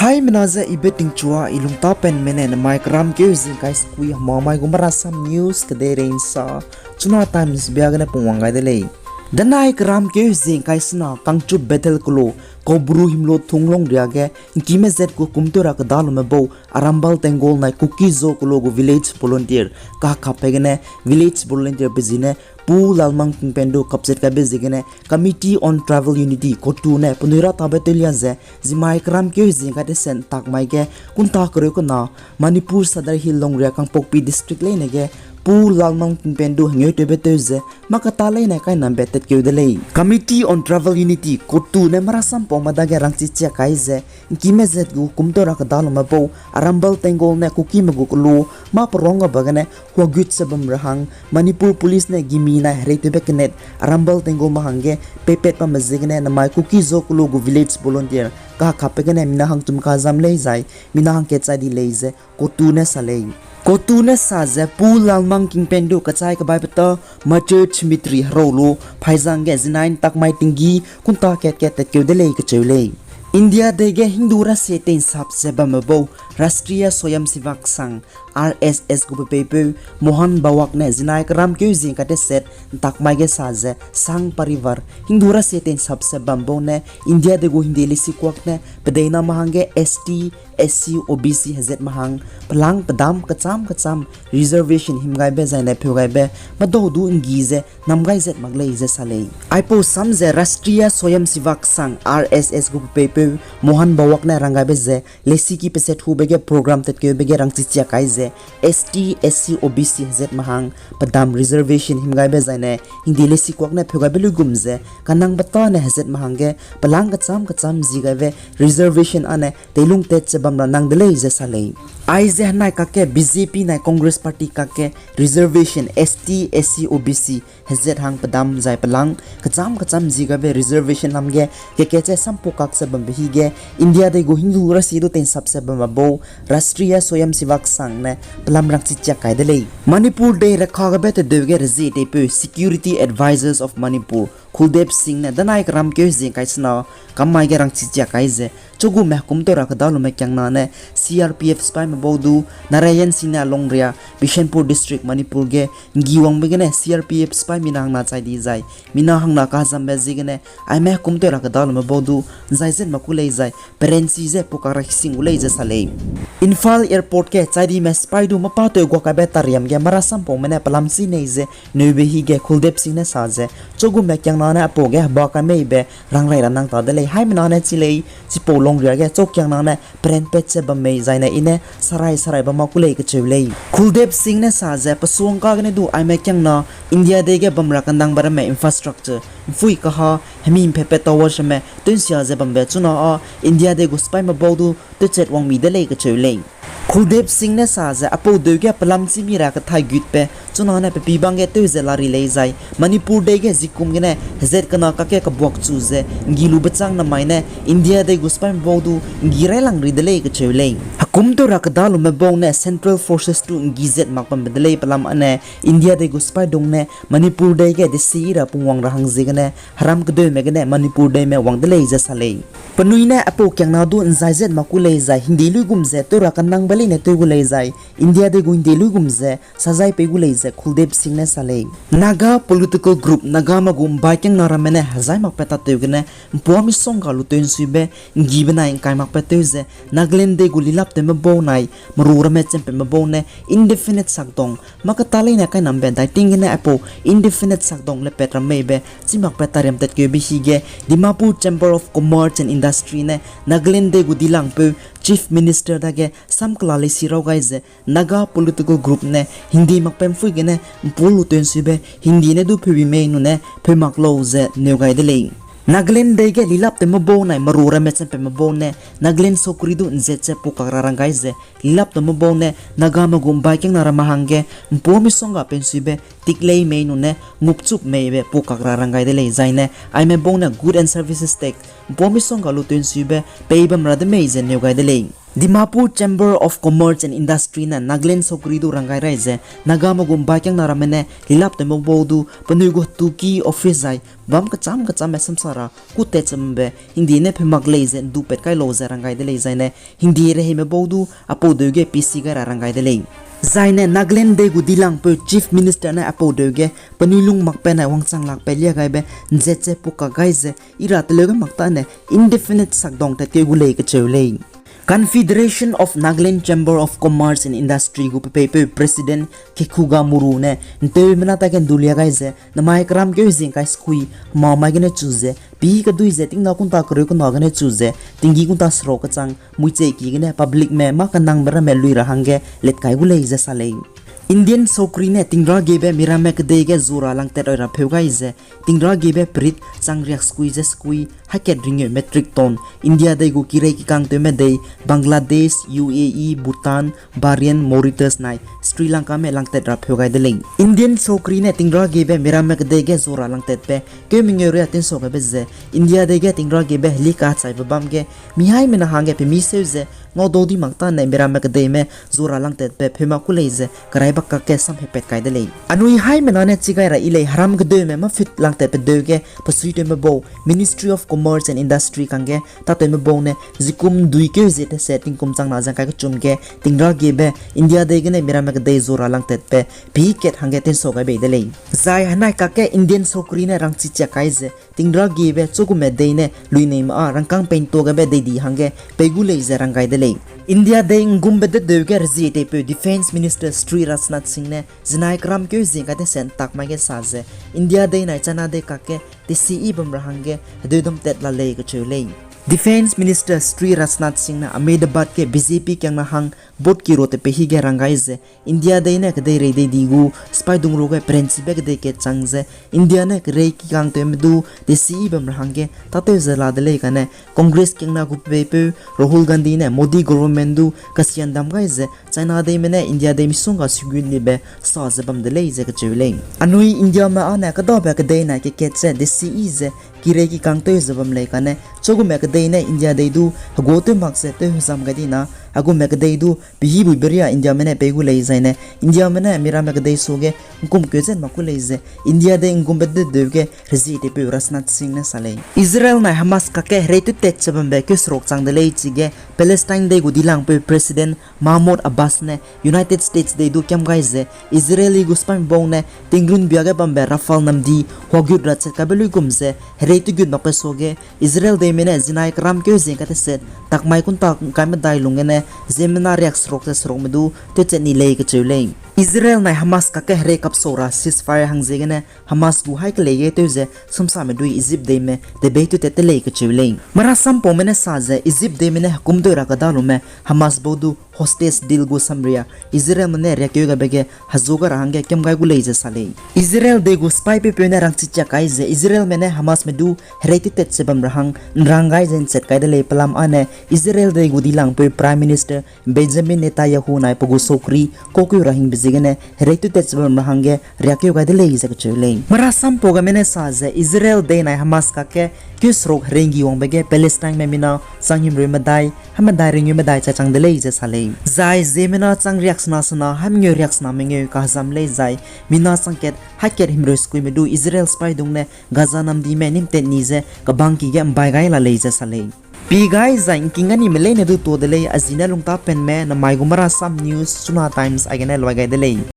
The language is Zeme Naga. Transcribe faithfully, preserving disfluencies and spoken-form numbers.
Haimena ze ibe tingchua i lungtapenme ne nemai keram keu zingkai sekui hemamai gu Marasam News kedeirei nsa, Chuna Times bia gene pungwang gai de lei. Denai keram keu zingkai sena Kangchup Bethel kelo, Kaubru Himlo Thung Longria ge, ngkime zet gu kum tew ra kedalume bau, Arambal Tenggol nai Kuki-Zo kelo gu village volunteer, kahekapbe gene village volunteer pe zi ne, Pu Lalmang Kingpin du kapchat kaibe ziegene Committee on Tribal Unity, COTU ne penui ra tabe tewlia ze, zimai keram keu zingkai tesen takmai ge, kunta kereu kena, Manipur Sadar Hill Longria Kangpokpi District leine ge, Pu Lalmang Kingpin du hengeu tewbe tew ze, makata leine kainambe tatkeu de lei. Committee on Tribal Unity, COTU ne Marasam paume dage rangchi chia kai ze, ngkime zet gu kum tew ra kedalume bau, Arambal Tenggol ne Kukime gu kelo, mâ perang gabe gene, huagut ze bam ra hang, Manipur Police ne gimi nai hereitewbe kenet, Arambal Tenggol me hangge, peipat bamme ziegene, nemai Kuki-Zo kelo gu village volunteer, kahekapbe gene mina hangchum kazam lei zai, mina hangkat chai di lei ze, COTU ne sa lei. COTU ne sa ze Pu Lalmang Kingpin du kachai kebaibe ta, Machut Mitri herau lu, phaizang ge zinai ntakmai tinggi, kunta kat kat tatkeu de lei kacheu lei. India dei ge Hindu rasie teinsap ze bamme bau, Rashtriya Swayamsevak Sangh, R S S gu pepeipeu, Mohan Bhawak ne zinai keram keu zingkai teset, ntakmai ge sa ze, Sangh Parivar, Hindu rasie teinsap ze bam bau ne, India dei gu hingde lesikuak ne, pedeina me hangge S T, S C, O B C hezet me hang, pelang pedam kecham kecham, reservation himgaibe zaine pheugaibe, medau du nggi ze, namgai zet mak lei ze sa lei. Aipau sam ze Rashtriya Swayamsevak Sangh, R S S gu pepeipeu, Mohan Bhawak ne ranggaibe ze, lesiki peset hube ge program tatkeube ge rangchi chia kai ze, S T, S C, O B C hezet me hang, pedam reservation himgaibe zaine, hingde lesikuak ne pheugaibe luigum ze, kanangbe tâne hezet me hangge, pelang kecham kecham zigaibe reservation âne, teilung tat ze bam ra nang de lei ze sa lei. Aize henai kakge B J P nai Congress Party kakge reservation S T, S C, O B C hezet hang pedam zai pelang kecham kecham zigaibe reservation lam ge keke ze sampukak ze bambe hige India dei gu Hindu rasie du teinsap ze bambe bau Rashtriya Swayamsevak Sangh ne pelam rangchi chia kai de lei. Manipur dei rekha gabe tedeu ge rezie teipeu Security Advisors of Manipur Kuldeep Singh ne danai keram keu zingkai sena kammai ge rangchi chia kai ze, chugume hekum tew ra kedalume kiangna ne C R P F sipaime bau du Narayan Singh ne Longria, Bishnupur District, Manipur ge nggi wangbe gene C R P F sipai mina hangna chai di zai, mina hangna kazambe ziegene, aime hekum tew ra kedalume bau du, nzai zet mak ku lei zai, perenchi ze pukak ra sing gu lei ze sa lei. Imphal Airport ge chai dime sipai du mâ pa tew guakaibe tariam ge Marasam paume ne pelam chi nei ze, neube hige Kuldeep Singh ne sa ze, chugume kiangna ne apau ge heba kai meibe rangrai ra nang ta de lei, haimena ne chi lei, chipau Longria ge chaukiangna ne perenpat ze bam mei zaine I ne sarai sarai bam mak ku lei kacheu lei. Kuldeep Singh ne sa ze, pesuangka gene du aime kiangna India dei ge bam ra kenangbe ramme infrastructure, mpui kaha, hemi mphepat towers ramme tewnsia ze bambe chuna â India dei gu sipaime bau du tewchat wang mi de lei kacheu lei. Kuldeep Singh ne sa ze apau deu ge pelam chi mi ra kethai gutbe chuna ne pe pibang ge tew ze la ri lei zai, Manipur dei ge zikum gene hezat kena kakge kebuak chu ze nggi lube châng namai ne India dei gu sipaime bau du nggi railang ri de lei kacheu lei. Hekum tew ra kedalume bau ne Central Forces du nggi zet mak bambe de lei pelam âne India dei gu sipaidung ne Manipur dei ge desi ra pungwang ra hang ziegene heram kedeume gene Manipur deime wang de lei ze sa lei. Penui ne apau kiangna du nzai zet mak ku lei zai hingde luigum ze tew ra kenangbe leine tew gu lei zai India dei gu hingde luigum ze sazai pei gu lei ze Kuldeep Singh ne sa lei. Naga political group Nagame gu mbai kiangna ramme ne hezai makpat tatew gene mpuâ misongga lu tew nsuibe nggi benai ngkai makpat tew ze Nagaland dei gu lilaptewme bau nai meru ramme champatme bau ne indefinite sakdong mâ keta leine kainambe dai ting gene aipau indefinite sakdong lepat ramme meibe chi makpat tariam tatkeube hige Dimapur Chamber of Commerce and Industry ne Nagaland dei gu dilangpeu Chief Minister dage samkela leisi raw gai ze Naga political group ne hingde makpat mpui gene mpuâ lu tew nsuibe hingde ne du pheubi mei nune pheu mak lau ze neu gai de lei. Nagaland dei ge lilaptewme bau nai meru ramme champatme bau ne Nagaland sokri du nzet ze pukak ra rang gai ze lilaptewme bau ne Nagame gu mbai kiangna ramme hangge mpuâ misongga pensuibe tik lei mei nune ngukchup meibe pukak ra rang gai de lei zaine aime bau ne good and services tax mpuâ misongga lu tew nsuibe pei bam ra de mei ze neu gai de lei. Dimapur Chamber of Commerce and Industry ne Nagaland sokri du ranggai rai ze, Nagame gu ’mbai kiangna ramme ne lilap tewme bau du, penui gu tuki office zai bam kecham kecham me samsa ra kutet chembe hingdi ne phemak lei ze ’ndupat kai lau ze ranggai de lei zaine, hingdi reheime bau du aipau deu ge pisi gai ra ranggai de lei. Zaine Nagaland dei gu dilangpeu Chief Minister ne aipau deu ge penui lung makpe ne wangchang lakpe lia gaibe ’nzet ze pukak gai ze, i ra teleu ge mak tâne indefinite shutdown tatkeu gu lei kacheu lei. Confederation of Nagaland Chamber of Commerce and Industry gu pepeipeu President Kekuga Muru ne ’nteumena ta ge ’ndulia gai ze, namai keram keu zing kai sekui, hema mai gene chu ze, pî kedui ze tingna kunta kereu kena gene chu ze, tinggi kunta seruk kechang, muicheiki gene publicme mâ kenangbe ramme lui ra hangge let kai gu lei ze sa lei. Indian sokri ne tingra gebe miramme kedei ge zu ra langtat oi ra pheu gai ze, tingra gebe perit chang riak sekui ze sekui, hakat ringeu metric ton, India dei gu kirei kikangtewme dei, Bangladesh, U A E, Bhutan, Bahrain, Mauritius nai Sri Lanka me langtat ra pheu gai de lei. Indian sokri ne tingra gebe miramme kedei ge zu ra langtatbe keu mengeu ria tinsau gaibe ze, India dei ge tingra gebe heli kachaibe bam ge, mi haimena hangge pemi seu ze, ngaudau di mak tâne miramme kedeime zu ra langtatbe pheu mak ku lei ze, kerai bak kakge samhepat kai de lei. Anui haimena ne chi gai ra i lei heram kedeume mâfit langtatbe deu ge, pesuitewme bau, Ministry of Commerce and Industry kangge, tâtewme bau ne, zikum dui keu zie tese tingkum changna zeng kai kechum ge, tingra gebe, India dei gene miramme kedei zu ra langtatbe, pî kat hangge tinsau gai bei de lei. Zai henai kakge Indian sokri ne rangchi chiak kai ze, tingra gebe chugume dei ne luineime â rangkâng peintua gebe dei di hangge pei gu lei ze ranggai de lei. India dei ’nggumbe dedeu ge rezie teipeu Defence Minister Shri Rajnath Singh ne zinai keram keu zing kai tese ’ntak mai ge sa ze, India dei nai China dei kakge tesiyi bam ra hangge hedeu damtat la lei kacheu lei. Defence Minister Shri Rajnath Singh ne Ahmedabad ge B J P kiangna hang vote kiro tepe hi ge ranggai ze, India dei ne kedeirei dei di gu sipaidung ruge perenchibe kedei kat chang ze, India ne kerei kikangtewme du tesiyi bam ra hangge tâtew ze la de lei kane, Congress kiangna gu pepeipeu Rahul Gandhi ne Modi government du kasian dam gai ze, China deime ne India dei misongga suigut libe sa ze bam de lei ze kacheu lei. Anui Indiame â ne kedabe kedei nai kekat ze tesiyi ze kirei kikangtew ze bam lei kane, chugume kedei ne India dei du heguâtew mak ze tew hezam gai dina, hegume kedei du pehîbuibe ria Indiame ne pei gu lei zaine, Indiame ne miramme kedei suage ’ngkumkeu zet mak ku lei ze, India dei ’nggumbe dedeu ge rezie teipeu Rajnath Singh ne sa lei. Israel nai Hamas kakge herei tewtat ze bambe keu seruk chang de lei chige, Palestine dei gu dilangpeu President Mahmoud Abbas ne United States dei du kiam gai ze, Israel gu sipaime bau ne tingrun biage bambe Rafah namdi huagut ra chat kaibe luigum ze herei tewgut makbe suage, Israel deime ne zinai keram keu zing kai tese takmai kunta ’ngkai medai lung gene ziemmena riak seruk ze serukme du tewchat ni lei kacheu lei. Israel nai Hamas kakge herei kapsau ra ceasefire hang ziegene Hamas gu haî kelei ge tew ze samsame dui Egypt deime debei tewtat te lei kacheu lei. Marasampaume ne sa ze Egypt deime ne hekum deu ra keda lume Hamas bau du hostage deal gu samria Israelme ne riakeu gaibe ge hezu ga ra hangge kiam gai gu lei ze sa lei. Israel dei gu sipaipeu ne rangchi chiak kai ze Israelme ne Hamasme du herei tewtat ze bam ra hang ’nrang gai ze ’nchat kai de lei pelam â ne Israel dei gu dilangpeu Prime Minister Benjamin Netanyahu nai pe gu sokri kaukeu ra hingbe ziegene herei tewtat ze bam ra hangge riakeu gai de lei ze kacheu lei. Marasampau game ne sa ze Israel dei nai Hamas kakge keu seruk herei ’nggi wangbe ge Palestineme mina chang himreu medai, ha medai ringeu medai chachang de lei ze sa lei. Zai ziemmena chang riaksena sena, ha mengeu riaksena mengeu kahezam lei zai, mina chang kat, ha kat himreu sekuime du Israel sipaidung ne Gaza namdime nîmtat ni ze kebangki ge ’mbai gai la lei ze sa lei. Pi gai zai ’ngking ga nime leine du tuâ de lei, a zine lungtapenme namai gu Marasam News, Chuna Times aigene luai gai de lei.